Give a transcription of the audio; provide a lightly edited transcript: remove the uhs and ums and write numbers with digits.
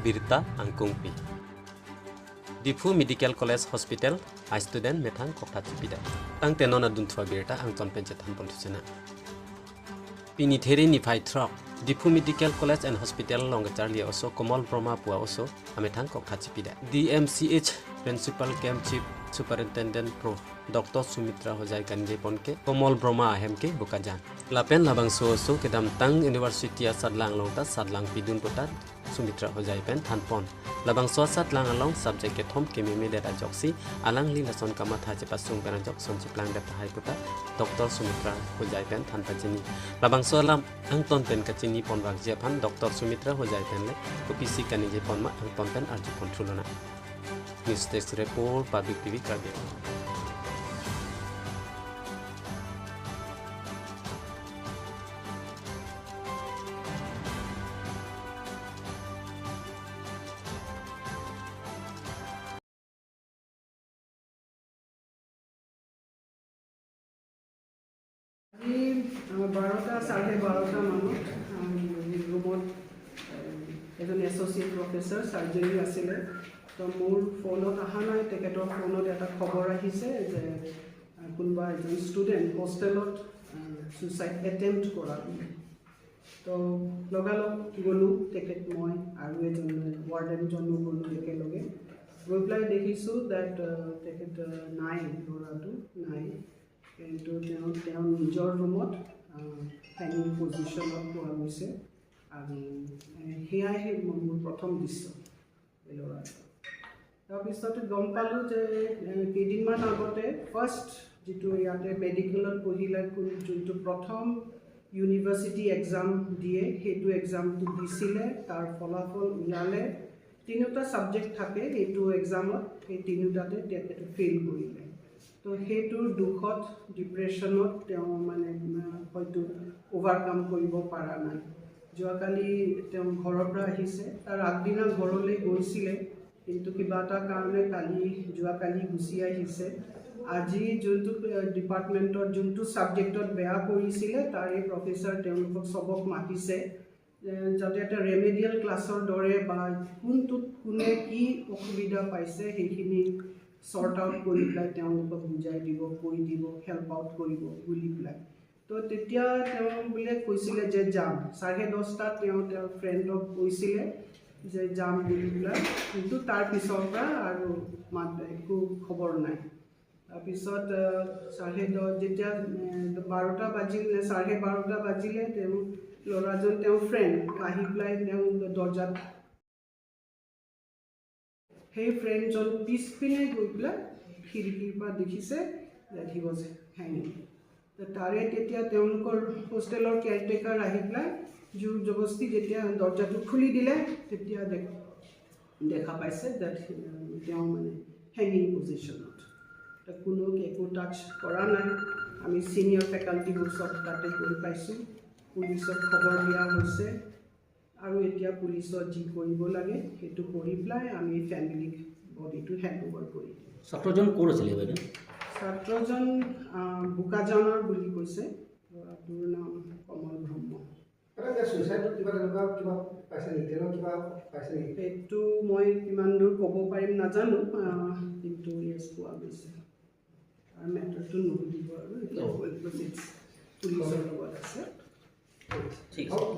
Birta Angkungpi Diphu Medical College Hospital a student methang kokta chipida tang tenona dunthwa Birta angton penche thanpon thusena pini theri ni phai throk Diphu Medical College and Hospital longcharli oso Komal Brahma pua oso amethang kokta chipida DMCH Principal Camp Chief Superintendent Prof Dr. Sumitra Hojai Kanje ponke Komal Brahma ahemke bukajan lapen labang so so kedam tang University sadlang longta sadlang pidun pota Sumitra Hojai pen thanpon labang so sadlang along subject ke thom ke meme data joksi alang li lason kama tha che pasung pen jok son chiplang da hai pota Dr. Sumitra Hojai pen thanpa chini labang so lam angton pen kachini pon bak je phan Dr. Sumitra Hojai pen le kopisi kanije pon ma angton pen arju controlona. News Desk Report, Public TV Karbi. আজি 12টা 12:30 মানত ৰুমত এজন associate professor surgery আছিলে। তো মোৰ ফোনত অহা নাই, তেখেতৰ ফোনত এটা খবৰ আহিছে যে কোনোবা এজন ষ্টুডেণ্ট হোষ্টেলত ছুইচাইড এটেম্প্ট কৰা বুলি। তো লগালগ গ'লোঁ, তেখেত মই আৰু এজন ৱাৰ্ডেনজনো গ'লোঁ একেলগে। গৈ পেলাই দেখিছোঁ that তেখেত নাই, ল'ৰাটো নাই, কিন্তু তেওঁ নিজৰ ৰুমত হেঙিং পজিশ্যনত পোৱা গৈছে। আৰু সেয়াই মোৰ প্ৰথম দৃশ্য এই ল'ৰাটো। তাৰপিছত গম পালোঁ যে কেইদিনমান আগতে ফাৰ্ষ্ট যিটো ইয়াতে মেডিকেলত পঢ়িলে যোনটো প্ৰথম ইউনিভাৰ্চিটি এক্সাম দিয়ে, সেইটো এক্সামটো দিছিলে, তাৰ ফলাফল ওলালে। 3টা ছাবজেক্ট থাকে সেইটো এক্সামত, সেই 3টাতে তেখেতে ফেইল কৰিলে। তো সেইটোৰ দুখত ডিপ্ৰেশ্যনত তেওঁ মানে হয়তো অ'ভাৰকাম কৰিব পৰা নাই। যোৱাকালি তেওঁ ঘৰৰ পৰা আহিছে, তাৰ আগদিনা ঘৰলৈ গৈছিলে, কিন্তু কিবা এটা কাৰণে যোৱাকালি গুচি আহিছে। আজি যোনটো ডিপাৰ্টমেণ্টত যোনটো ছাবজেক্টত বেয়া কৰিছিলে তাৰে প্ৰফেচাৰ তেওঁলোকক চবক মাতিছে, যাতে এটা ৰেমেডিয়েল ক্লাছৰ দৰে বা কোনটোত কোনে কি অসুবিধা পাইছে সেইখিনি চৰ্ট আউট কৰি পেলাই তেওঁলোকক বুজাই দিব, কৈ দিব, হেল্প আউট কৰিব বুলি পেলাই। তো তেতিয়া তেওঁ বোলে কৈছিলে যে যাম। 10:30টাত তেওঁ তেওঁৰ ফ্ৰেণ্ডক কৈছিলে যে যাম বুলি পেলাই, কিন্তু তাৰ পিছৰ পৰা আৰু মাত একো খবৰ নাই। তাৰপিছত 10:30 যেতিয়া 12টা বাজিলে, 12:30 বাজিলে, তেওঁ ল'ৰাজন তেওঁৰ ফ্ৰেণ্ড আহি পেলাই তেওঁ দৰ্জাত সেই ফ্ৰেণ্ডজন পিছপিনে গৈ পেলাই খিৰিকীৰ পৰা দেখিছে that he was হেঙিং। তাৰে তেতিয়া তেওঁলোকৰ হোষ্টেলৰ কেয়াৰটেকাৰ আহি পেলাই জোৰ জবস্তি যেতিয়া দৰ্জাটো খুলি দিলে, তেতিয়া দেখা পাইছে that তেওঁ মানে হেঙিং পজিশ্যনত। কোনো একো টাচ কৰা নাই। আমি ছিনিয়ৰ ফেকাল্টিবোৰ চব তাতে গৈ পাইছোঁ, পুলিচক খবৰ দিয়া হৈছে আৰু এতিয়া পুলিচত যি কৰিব লাগে সেইটো কৰি পেলাই আমি ফেমিলিক বডিটো হেণ্ড অভাৰ কৰি দিম। ছাত্ৰজন ক'ত আছিলে বাইদেউ? ছাত্ৰজন বোকাজানৰ বুলি কৈছে, ল'ৰাটোৰ নাম কমল ব্ৰহ্ম। সেইটো মই কিমান দূৰ ক'ব পাৰিম নাজানো, কিন্তু য়েছ পোৱা গৈছে। আৰু মেটাৰটো নুসুধিব আৰু এতিয়া পুলিচৰ লগত আছে। ঠিক আছে।